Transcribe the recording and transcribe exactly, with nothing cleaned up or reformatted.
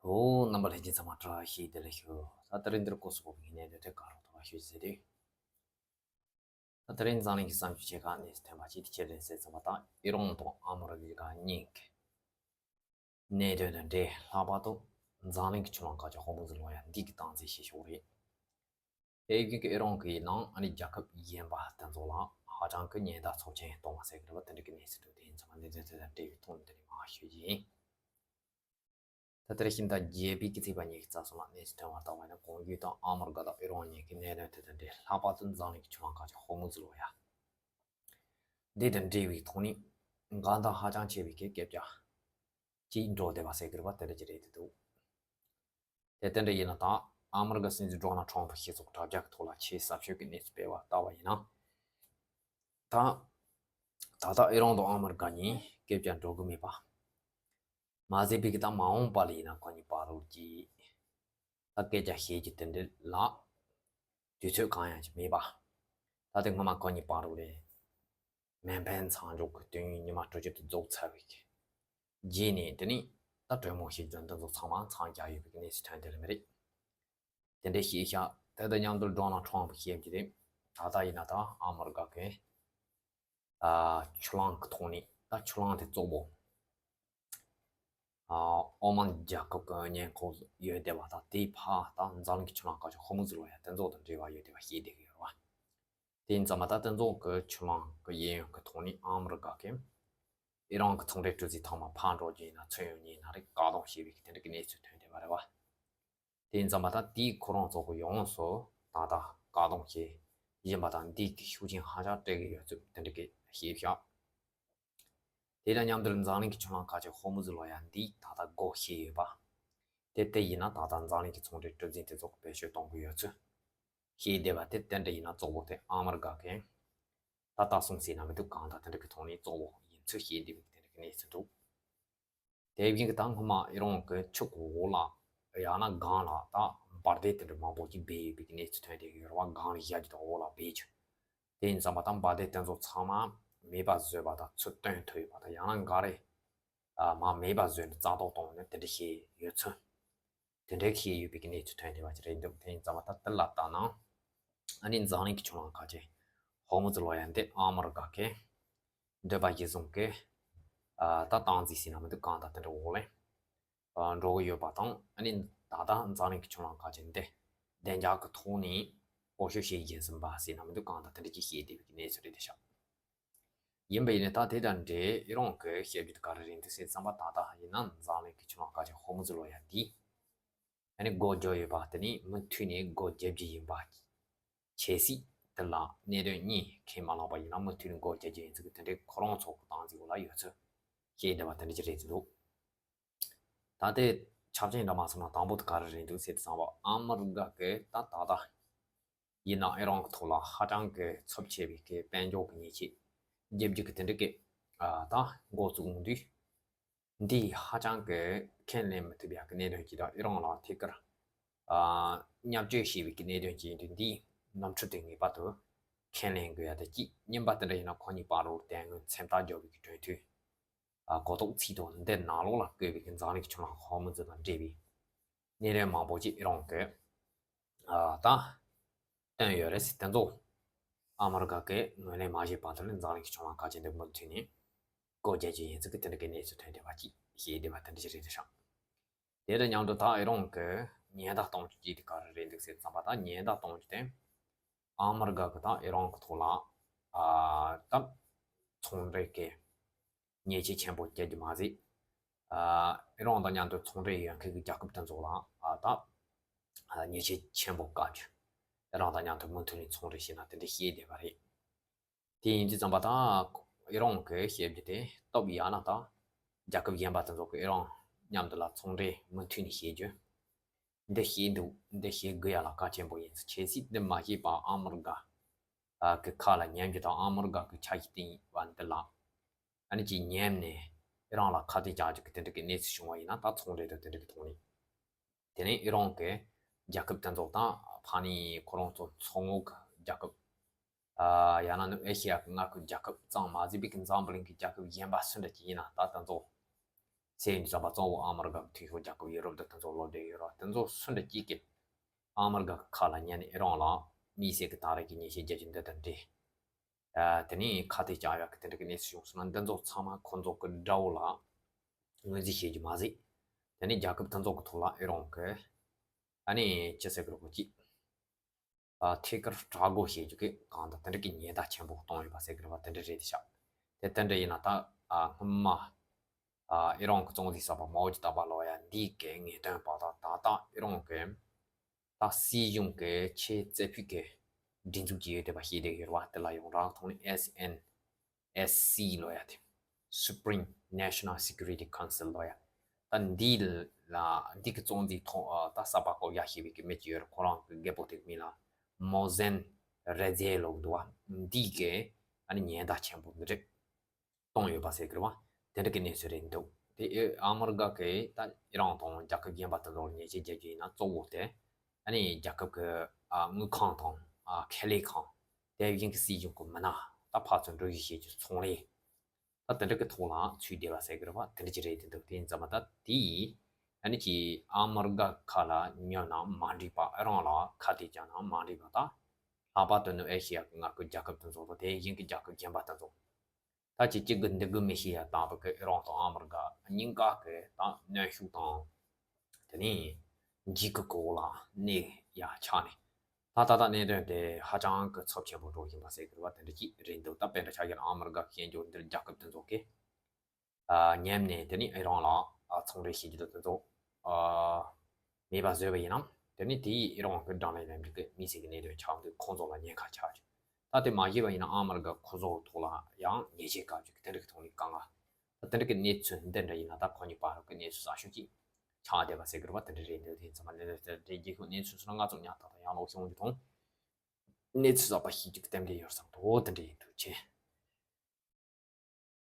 ཨོ། རྣམ་པ་ལྷན་རྒྱས་ཚང་མ་བཀྲ་ཤིས་བདེ་ལེགས་ཞུ། ད་དེ་རིང་འདིར་སྐོར་སུ་བབས་པའི་གནས་དོན་དེ་ག་རོགས་ཐོག་ཞུ་ཟེར་དུས། ད་དེ་རིང་འཛམ་གླིང་གི་བསམ་ཤེས་བྱེད་ཁག་གནས་སུ་ཐོན་པ་ཅིག་དེ་ཆེད་རེད་ཟེར་ཙམ་པ་དང་ཨི་རོན་དང་ཨ་མི་རི་ཀ་གཉིས་ཀྱི་གནད་དོན་དང་འབྲེལ། ལྷག་པར་དུ་འཛམ་གླིང་གི་ཆུ་ལམ་ཁག་ཅིག་ཧོར་མུ་ཛི་ལོགས་ཡ་འདི་གི་སྟངས་འཛིན་བྱེད་ཕྱོགས་རེད། དེ་བཞིན་གྱི་ཨི་རོན་གྱི་ནང་ཨ་ནི་རྒྱལ་ཁབ་གཞན་པ་དེ་ཚོ་ལ་ཧ་ཅང་གི་ཉེན་བརྡ་ཚབས་ཆེན་གཏོང་བ་ཟེར་གི་རེད་པ། དེ་འདྲ་གི་གནས་ཚུལ་འདུག་དེ་ཡིན་ཙང་གནད་དོན་དེ་དང་འབྲེལ་བའི་ཐོག་ནས་དེ་ནས་མར་ཞུ་རྒྱུ་ཡིན། ད་དེར་ཤིང་རྟ་བརྒྱད་པའི་གི་ཚེས་པ་ཉིན་གྱི་རྩ་སོ་ལ་གནས་ཚུལ་ཐོན་པ་ལྟ་བ་ཡིན་ན། གོང་ཞུས་དང་ཨ་མི་རི་ཀ་དང་ཨི་རོན་གཉིས་ཀྱི་གནད་དོན་དེ་དང་འབྲེལ། ལྷག་པར་དུ་འཛམ་གླིང་གི་ཆུ་ལམ་ཁག་ཅིག་ཧོར་མུ་ཛི་ལོགས་ཡ་འདི་དང་འབྲེལ་བའི་ཐོག་ནས་འགལ་ཟླ་ཧ་ཅང་ཆེ་བའི་གི་སྐད་ཆ་ཅིག་འགྲོ་བསྡད་པ་ཟེར་གི་རེད་པ། དེ་འདྲ་ཅིག་རེད་འདུག་དེ་དེ་འདྲ་ཡིན་ན་ད་ཨ་མི་རི་ཀ་སྲིད་འཛིན་ཌོ་ནལ་ཊམ་ཕི་ཞེ་ཚོགས་དྲ་རྒྱ་གི་ཐོག་ལ་ཆེས་ཟབ་ཤོས་ཀྱི་གནས་ཚུལ་སྤེལ་བ་ལྟ་བ་ཡིན་ན། ད་ད་ལྟ་ཨི་རོན་དང་ཨ་མི་རི་ཀ་གཉིས་སྐད་ཆ་འགྲོ་གི་མེད་པ། མ་ཟད་པའི་གི་ད་མ་འོངས་པ་ལ་ཡིན་ན་ཁོ་གཉིས་བར་དུ་གི་ད་སྐད་ཆ་བཤད་རྒྱུ་དེ་འདྲ་ལ་དུས་ཚོད་གང་ཡང་ཅིག་མེད་པ། ད་དེ་སྔོན་མ་ཁོ་གཉིས་བར་དུ་ལས་མེ་འཕེན་མཚམས་འཇོག་གི་དུས་ཡུན་ཉི་མ་དྲུག་ཅུ་དེ་རྫོགས་ཚར་བའི་གི་རྗེས་ནས་དེ་ནས་ད་གྲོས་མོལ་བྱེད་རྒྱུ་འདི་ཚོ་ཚང་མ་མཚམས་བཞག་ཡོད་པའི་གནས་ཚུལ་ཐོན་བསྡད་ལ་མི་རེད། དེ་འདྲ་བཤད་ཤག་དེ་དང་མཉམ་དུ་ཌོ་ནལ་ཊམ་ཕི་བཤད་རྒྱུ་དེ། ད་ལྟ་ཡིན་ན་ད་ཨ་མི་རི་ཀ་གི་ཨ་ཆུ་གླང་གི་ཐོག་ནས་ད་ཆུ་གླང་དེ་གཙོ་བོ་ཨ་ཨོ་མན་རྒྱལ་ཁབ་ཀྱི་ཉེན་ཁ་ཡོད་བསྡད་པ་དང་། དེའི་ཕར་ད་འཛམ་གླིང་གི་ཆུ་གླང་ཁག་ཅིག་ཧོར་མུ་ཛི་ལོགས་ཡ་དེ་ཚོ་དང་འབྲེལ་བ་ཡོད་བསྡད་པ་བཤད་བསྡད་ཀྱི་ཡོད་རེད་བ། དེ་ཡིན་ཙང་མ་ད་དེ་ཚོ་གི་ཆུ་གླང་གི་གཡས་གཡོན་གྱི་ཐོག་ནས་ཨ་མི་རི་ཀ་གིས་ཨི་རན་གྱི་ཚོང་འབྲེལ་གྲུ་གཟིངས་ཚང་མ་ཕར་འགྲོ་རྒྱུ་ཡིན་ན་ཚུར་ཡོང་རྒྱུ་ཡིན་ན་རེད། བཀག་སྡོམ་བྱས་པའི་དེ་འདྲ་གི་གནས་ཚུལ་ཐོན་བསྡད་པ་རེད་བ། དེ་ཡིན་ཙང་མ་ད་དེའི་ཁོ་རང་ཚོ་གི་ཡོངས་སུ་ད་ལྟ་བཀག་སྡོམ་བྱས་བཞིན་པ་དང་། འདི་གི་ཤུགས་རྐྱེན་ཧ་ཅང་སྤྲད་ཀྱི་ཡོད་ཚུལ་དེ་འདྲ་གི་བཤད་བཞག་དེ་དང་མཉམ་དུ་འཛམ་གླིང་གི་ཆུ་གླང་ཁག་ཅིག་ཧོར་མུ་ཛི་ལོགས་ཡ་འདི་ད་ལྟ་སྒོ་ཕྱེ་ཡོད་པ། དེ་དེ་ཡིན་ན་ད་ལྟ་འཛམ་གླིང་གི་ཚོང་འབྲེལ་གྲུ་གཟིངས་དེ་ཚོ་གི་བེད་སྤྱོད་གཏོང་གི་ཡོད་ཚུལ་བཤད་བསྡད་པ་དེ། དེ་འདྲ་ཡིན་ན་གཙོ་བོ་དེ་ཨ་མི་རི་ཀ་གི་ད་ལྟ་སོང་ཟེར་ན་མི་འདུག་གང་ལྟར་དེ་འདྲ་གི་ཐོག་ནས་གཙོ་བོ་ཡིན་ཚུལ་བཤད་བསྡད་པའི་དེ་འདྲ་གི་གནས་ཚུལ་འདུག་དེ་བཞིན་གྱི་ད་སྔོན་མ་ཨི་རན་གྱི་ཆུ་གི་འོག་ལ་ཡང་ན་སྒང་ལ་ད་འབར་མདེལ་དེ་འདྲ་མང་པོ་ཅིག་སྦས་ཡོད་པའི་གནས་ཚུལ་ཐོན་བསྡད་ཡོད་རེད་བ། སྒང་ལ་བཞག་རྒྱུ་དང་འོག་ལ་སྦས་རྒྱུ། དེ་ཡིན་ཙང་མ་ད་འབར་མདེལ་དེ་ཚོ་ཚང་མ་མེད་པ་བཟོས་པ་དང་ཚུར་བཏོན་ཐུབ་ཡོད་པ་དང་། ཡང་ན་འགའ་རེ་ཨ་མར་མེད་པ་བཟོས་ནས་རྩ་གཏོར་བཏང་ནས་དེ་འདྲ་བྱས་ཡོད་ཚུལ། དེ་འདྲའི་བཤད་ཡོད་པའི་གནས་ཚུལ་ཐོན་བསྡད་པ་ཅིག་རེད་འདུག་དེ་ཡིན་ཙང་མ་ད་དེ་ལ་ལྟ་ན། ཨ་ནི་འཛམ་གླིང་གི་ཆུ་གླང་ཁག་ཅིག་ཧོར་མུ་ཛི་ལོགས་ཡ་འདི་ཨ་མི་རི་ཀ་གི་འདོད་པ་གཞིར་བཟུང་གི་ཨ་ད་སྟངས་འཛིན་ཟེར་ན་མི་འདུག་གང་ལྟར་དེ་འདྲ་འོག་ལ་ཨ་འགྲོ་གི་ཡོད་པ་དང་། ཨ་ནི་ད་ལྟ་འཛམ་གླིང་གི་ཆུ་གླང་ཁག་ཅིག་འདི་བདེ་འཇགས་ཀྱི་ཐོག་ནས་འོ་ཤོད་བྱེད་བཞིན་ཟིན་པ་ཟེར་ན་མི་འདུག་གང་ལྟར་དེ་འདྲ་ཅིག་བཤད་བསྡད་པའི་གནས་ཚུལ་རེད་དེ་ཤག་ཡིན་པ་ཡིན་ནའི་ད་དེ་དང་འབྲེལ་ཨི་རན་གྱི་བཤད་རྒྱུ་དེ་ག་རེ་རེད་འདུག་ཟེར་ཙམ་པ། ད་ལྟ་ཡིན་ན་འཛམ་གླིང་གི་ཆུ་གླང་ཁག་ཅིག་ཧོར་མུ་ཛི་ལོགས་ཡ་འདི་ཨ་ནི་སྒོ་རྒྱབ་ཡོད་པ་དེ་ནི་མུ་མཐུད་ནས་སྒོ་རྒྱབ་རྒྱུ་ཡིན་པ། གལ་སྲིད་དེ་ལ་གནད་དོན་གཉིས་ཁས་མ་བླངས་པ་ཡིན་ན་མུ་མཐུད་ནས་སྒོ་རྒྱབ་རྒྱུ་ཡིན་ཚུལ་གྱི་དེ་འདྲའི་ཁོ་རང་ཚོ་གི་སྟངས་འཛིན་འོག་ལ་ཡོད་ཚུལ་བཤད་བསྡད་པ་དེ་འདྲ་ཅིག་རེད་འདུག་ད་ལྟའི་ཆ་རྐྱེན་འདྲ་མ་སོང་ན་དང་པོ་དེ་ག་རེ་རེད་འདུག་ཟེར་དུས་ཙམ་པ། ཨ་མི་རི་ཀ་གི་ད་ད་ལྟ་ཡིན་ན་ཨི་རན་གྱི་ཐོག་ལ་ཧ་ཅང་གི་ཚབས་ཆེ་བའི་གི་དཔལ་འབྱོར་གྱི་ཉེས་ཆད་རྒྱབ་རྒྱུ་གི་དེ་འདྲ་གི་ཨ་ད་འགོ་བཙུགས་འོང་དུས། འདི་ཧ་ཅང་གི་ཁས་ལེན་མི་ཐུབ་ཡག་གི་གནད་དོན་ཅིག་དང་། ཨི་རན་ལ་ཐད་ཀར་ཨ་བརྙས་བཅོས་བྱས་པའི་གི་གནད་དོན་ཅིག་ཡིན་དུས། འདིའི་ནོར་འཁྲུལ་དེ་ངེས་པར་དུ་ཁས་ལེན་དགོས་ཡ་དེ་གཅིག་ཡིན་པ། དེ་འདྲ་ཡིན་ན་ཁོ་གཉིས་བར་དུ་དེ་སྔོན་མཚན་རྟགས་འཇོག་པའི་གི་གྲོས་མཐུན་ཨ་གོ་རྟོགས་ཚིག་ཐོ་འདི་ནང་ལོགས་ལ་བཀོད་པའི་གི་འཛམ་གླིང་གི་ཆུ་གླང་ཧོར་མུ་ཛི་དང་འབྲེལ་བའི་གནད་དོན་མང་པོ་ཅིག་ཨི་རན་གྱིས་ཨ་ད་བཏོན་ཡོད་རེད་ཟེར། དེ་ཚོ་ཨ་མི་རི་ཀ་གིས་ངོས་ལེན་མ་བྱས་བར་དུ་ནི་འཛམ་གླིང་གི་ཆུ་གླང་ཁག་ཅིག་འདི་མུ་མཐུད་ནས་སྒོ་རྒྱག་རྒྱུ་ཡིན་ཚུལ་གྱི་དེ་འདྲ་གི་གནས་ཚུལ་ཐོན་བསྡད་པ་ཅིག་བཤད་བསྡད་པ་དེ་འདྲ་ཞིག་རེད་དེ་ཤག་དེ་དང་མཉམ་དུ་ད་ཨི་རན་གྱིས་ཉེན་བརྡ་གཏོང་རྒྱུ་ཅིག་དེ་ག་རེ་རེད་འདུག་ཟེར་ཙམ་པ། ད་ཉེན་བརྡ་གཏོང་རྒྱུ་དེ་ཨ་མི་རི་ཀ་གིས་ད་ཨི་རན་གྱི་ཐོག་ལ་ཨ་ད་ཚོང་འབྲེལ་གྱི་ཉེས་ཆད་ཆེན་པོ་བཀལ་རྒྱུ་མ་ཟད། ཨ་ཨི་རན་དང་མཉམ་དུ་ཚོང་འབྲེལ་ཡོད་མཁན་གྱི་རྒྱལ་ཁབ་དེ་ཚོ་ལ་ཨ་ད་ཨ་ཉེས་ཆད་ཆེན་པོ་བཀལ་རྒྱུ། ཨི་རན་དང་མཉམ་དུ་མུ་མཐུད་ནས་ཚོང་འབྲེལ་བྱས་ན་དེ་འདྲ་བཤད་བསྡད་པ་རེད། དེ་ཡིན་དུས་ཙམ་པ་ད་ཨི་རན་གྱིས་བཤད་རྒྱུ་དེ་སྟབས་ཡག་ན་ད་རྒྱལ་ཁབ་གཞན་པ་དེ་ཚོ་གིས་ཨི་རན་མཉམ་དུ་ལ་ཚོང་འབྲེལ་མུ་མཐུད་ནས་བྱེད་རྒྱུ། འདི་བྱེད་འདུག་འདི་བྱེད་དགོས་ཡ་ལ་གལ་ཆེན་པོ་ཡིན་ཟེར། གལ་སྲིད་འདི་མ་བྱས་པ་ཨ་མི་རི་ཀ་གི་ཁ་ལ་ཉན་རྒྱུ་དང་། ཨ་མི་རི་ཀ་གི་ཆ་ཤས་བསྟན་པ་འདི་ལ་ཨ་ནི་ཅིག་ཉན་ནས་ཨི་རན་ལ་ཁ་གཏད་བཅག་རྒྱུ་གི་དེ་འདྲ་གི་གནས་ཚུལ་བྱུང་བ་ཡིན་ན། ད་ཚོང་འབྲེལ་དང་དེ་འདྲ་གི་ཐོག་ནས་དེ་ནས་ཨི་རན་གྱི་རྒྱལ་ཁབ་དེ་ཚོ་དང་ཕ་ནི་ཁོ་རང་ཚོ་མཚོ་སྔོན་གྱི་རྒྱལ་ཁབ། ཨ་ཡང་ན་ནུབ་ཨེ་ཤེ་ཡ་གི་མངའ་ཁུལ་རྒྱལ་ཁབ་ཙམ་མ་ཟད་པའི་གི་འཛམ་བུ་གླིང་གི་རྒྱལ་ཁབ་གཞན་པ་སུ་འདྲ་ཅིག་ཡིན་ན། ད་དེ་ཚོ་ ཟེར་ཡིན་དུས་ཙམ་པ་གཙོ་བོ་ཨ་མི་རི་ཀ་གི་འཐུས་ཤོར་རྒྱལ་ཁབ་ཡུ་རོབ་དང་དེ་ཚོ་བློ་འདྲེས་ཡོད་ར། དེ་ཚོ་སུ་འདྲ་གཅིག་གིས་ཨ་མི་རི་ཀ་ཁ་ལ་ཉན་ནས་ཨི་རན་ལ་དམིགས་བསལ་གྱི་ད་རེས་ཀྱི་ཉེས་ཆད་རྒྱག་རྒྱུ་འདི་དང་འབྲེལ། ཨ། དེ་ནས་ཁ་གཏད་བཅག་ཡག་གི་དེ་འདྲ་གི་གནས་ཚུལ་བྱུང་སོང་ན། འདི་ཚོ་ཚང་མ་ཁོ་ཚོ་གི་དགྲ་བོ་ལ་ངོས་འཛིན་བྱེད་རྒྱུ་མ་ཟད། དེ་ནས་རྒྱལ་ཁབ་དེ་ཚོ་གི་ཐོག་ལ་ཨི་རན་གི་ཨ་ནི་ཅི་ཟེར་གི་རེད་གོ་ཅིག་ཨ། ཐད་ཀར་དྲག་རྒོལ་བྱེད་རྒྱུ་གི་གང་ལྟར་དེ་འདྲ་གི་ཉེན་བརྡ་ཆེན་པོ་བཏང་ཡོད་པ་ཟེར་གི་རེད་བ། དེ་འདྲ་རེད་ཤག་དེ་དེ་འདྲ་ཡིན་ན་ད། ཨ། སྔོན་མ། ཨ། ཨི་རན་གི་གཙོ་འཛིན་གསར་པ་མའོ་ཅི་ཏ་པ་ལོ་ཡ་འདི་གི་ངེས་དོན་པ་དང་། ད་ལྟ་ཨི་རན་གི་ད་སྲིད་གཞུང་གི་ཆེས་རྩེ་ཕུད་ཀྱི་སྒྲིག་འཛུགས་ཀྱི་ཡོད་བསྡད་པ་ཞིག་བསྡད་ཡོད་རེད་བ། དེ་ལ་ཡོངས་གྲགས་ཐོག་ནས་S N S C ལོ་ཡ་དེ། Supreme National Security Council ལོ་ཡ། ད་འདི་ལ་འདི་གི་གཙོ་འཛིན་ཐོག་ཨ། ད་གསར་པ་བསྐོ་བཞག་བྱས་པའི་གི་མི་ཅིག་ཡོད་རེད། ཁོ་རང་གི་རྒད་པོ་དེ་གི་མིང་ལ་མོ་ཟན་རེ་ཛེ་ལབ་འདུག་བ། འདི་གི་ཨ་ནི་ཉེན་བརྡ་ཆེན་པོ་འདི་འདྲ་བཏང་ཡོད་པ་ཟེར་གི་རེད་བ། དེ་འདྲ་གི་གནས་ཚུལ་རེད་འདུག་དེ་ཨ་མི་རི་ཀ་གི་ད་ཨི་རན་དང་རྒྱལ་ཁབ་གཞན་པ་དེ་ཚོར་ཉེས་ཆད་རྒྱག་རྒྱུ་ཡིན་ན་གཙོ་བོ་དེ་ཨ་ནི་རྒྱལ་ཁབ་ཀྱི་ཨ། དངུལ་ཁང་དང་། ཨ། ཁེ་ལས་ཁང་། དེ་བཞིན་གྱི་སྲིད་གཞུང་གི་མི་སྣ་ད་ཕར་ཚུར་འགྲུལ་བཞུད་བྱེད་རྒྱུ་ཚོང་ལས། ད་དེ་འདྲ་གི་ཐོག་ལ་ཚུད་བསྡད་པ་ཟེར་གི་རེད་བ། དེ་འདྲ་ཅིག་རེད་དེ་འདུག་དེ་ཡིན་ཙང་མ་ད་དེ་ཨ་ནི་ཅིག་ཨ་མི་རི་ཀ་ཁ་ལ་ཉོ་ན་མ་འགྲིག་པ། ཨི་རན་ལ་ཁ་གཏད་བཅག་ན་མ་འགྲིག་པ། ད་ལྷག་པར་དུ་ནུབ་ཨེ་ཤི་ཡ་གི་མངའ་ཁུལ་རྒྱལ་ཁབ་དེ་ཚོ་དང་དེ་བཞིན་གྱི་རྒྱལ་ཁབ་གཞན་པ་དེ་ཚོ། ད་ཅིག་སྐྱིད་གི་འདི་གི་མི་ཤེས་ཡ་དང་བུ་གི་ཨི་རན་དང་ཨ་མི་རི་ཀ་གཉིས་ཀ་གི་ད་གནོན་ཤུགས་དང་། དེ་ནས་འཇིགས་སྐུལ་གོ་ལ་གནས་ཡ་ཆགས་ནས། ད་ད་ལྟ་གནད་དོན་དེ་ཧ་ཅང་གི་ཚབས་ཆེན་པོ་འགྲོ་བཞིན་པ་ཟེར་གི་རེད་བ། དེ་འདྲ་ཅིག་རེད་འདུག་ད་དཔེ་འདྲ་ཆགས་ཀྱི་ཨ་མི་རི་ཀ་གི་ཤན་སྦྱོར་འདིར་རྒྱལ་ཁབ་དེ་ཚོ་གིས། ཨ། མཉམ་ནས་དེ་ནས་ཨི་རན་ལ། ཨ། ཚོང་འབྲེལ་བྱེད་རྒྱུ་དེ་ཚོ། ཨ། མེད་པ་བཟོས་པ་ཡིན་ན། དེ་ནས་དེ་ཡིས་ཨི་རན་གྱི་འབྲང་ལས་ལམ་ལུགས་ཀྱི་དམིགས་བསལ་གྱི་གནད་དོན་ཆགས་དུས་ཁོང་ཚོ་ལ་ཉེན་ཁ་ཆགས་རྒྱུ། ད་དེ་མ་བྱས་པ་ཡིན་ན་ཨ་མི་རི་ཀ་ཁོ་ཚོ་ཐོག་ལ་ཡང་ཉེས་ཆད་བཀག་རྒྱུ་གི་དེ་འདྲ་གི་ཐོག་ནས་དཀའ་ངལ། ད་དེ་འདྲ་གི་གནས་ཚུལ་འདི་འདྲ་ཡིན་ན་ད་ཁོ་གཉིས་བར་གྱི་གནས་ཚུལ་ཟབ་ཤོས་ཅིག་ཆགས་བསྡད་པ་ཟེར་གི་རེད་བ། དེ་འདྲ་རེད་འདུག་དེ་ཙམ་མ་ལས་ལས་དེ་རྒྱལ་ཁབ་གནས་ཚུལ་སོགས་ལ་ང་ཚོ་ཉག་ཐག་ཐག་ཡང་ལོག་ཤོང་རྒྱུ་དང་། གནས་ཚུལ་གསར་པ་ཤེས་རྒྱུ་གི་རྟེན་འབྲེལ་ཡོད་བསམ་འདུག་དེ་འདྲ་ཡིན། ཐུགས་རྗེ་ཆེ།